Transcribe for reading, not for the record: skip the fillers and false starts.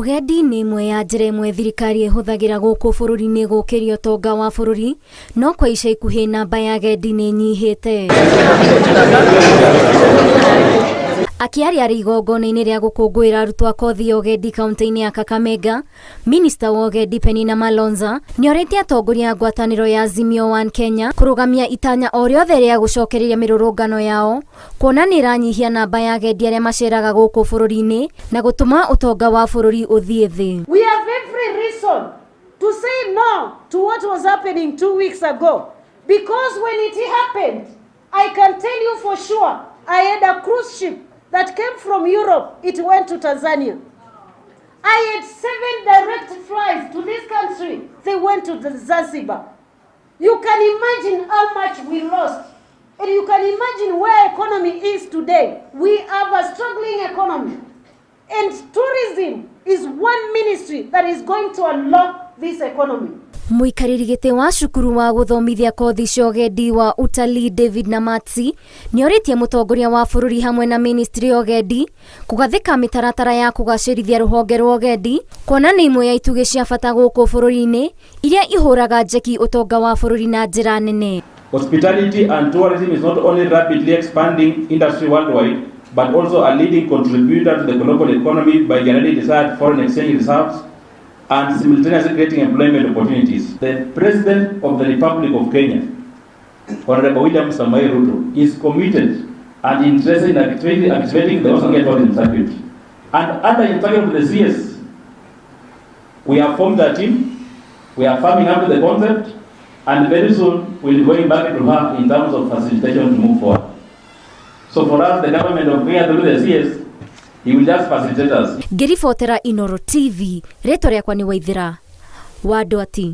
Ũgendi nĩ ĩmwe ya njĩra ĩmwe thirikari ĩhũthagĩra gũkũ bũrũri-inĩ gũkĩria ũtonga wa bũrũri, no kwa ica ikuhĩ namba ya agendi nĩ ĩnyihĩte. Akĩaria arĩ igongona-inĩ rĩa gũkũngũĩra arutwo a kothi ya ũgendi kaunti-inĩ ya Kakamega, Minista wa ũgendi Penina Malonza nĩorĩtie atongoria a ngwatanĩro ya Azimio One Kenya kũrũgamia itanya o rĩothe rĩa gũcokereria mĩrũrũngano yao kuona nĩ ĩranyihia namba ya agendi arĩa maceraga gũkũ bũrũri-inĩ na gũtũma ũtonga wa bũrũri ũthiĩ thĩ. We have every reason to say no to what was happening 2 weeks ago, because when it happened, I can tell you for sure, I had a cruise ship that came from Europe. It went to Tanzania. I had seven direct flights to this country. They went to the Zanzibar. You can imagine how much we lost. And you can imagine where economy is today. We have a struggling economy. And tourism is one ministry that is going to unlock this economy. Mũikarĩri gĩtĩ wa cukuru wa gũthomithia kothi cia ũgendi wa utalii David Namatsi nĩorĩtie mũtongoria wa bũrũri hamwe na ministry ya ũgendi kũgathĩka mĩtaratara ya kũgacĩrithia rũhonge rwa ũgendi kuona nĩ imwe ya itugĩ cia bata gũkũ bũrũri-inĩ iria ihũraga njeki ũtonga wa bũrũri na njĩra nene. Hospitality and tourism is not only rapidly expanding industry worldwide, but also a leading contributor to the global economy by generating desired foreign exchange reserves and simultaneously creating employment opportunities. The President of the Republic of Kenya, Honorable William Samoei Ruto, is committed and interested in activating the Western Tourism Circuit. And under instruction of the CS, we have formed a team, we are firming up the concept, and very soon we'll be going back to her in terms of facilitation to move forward. So for us, the government of Kenya through the CS, he will just facilitate us. Ngĩribotera Inoro TV, rĩtwa rĩakwa nĩ Waithĩra wa Ndwati.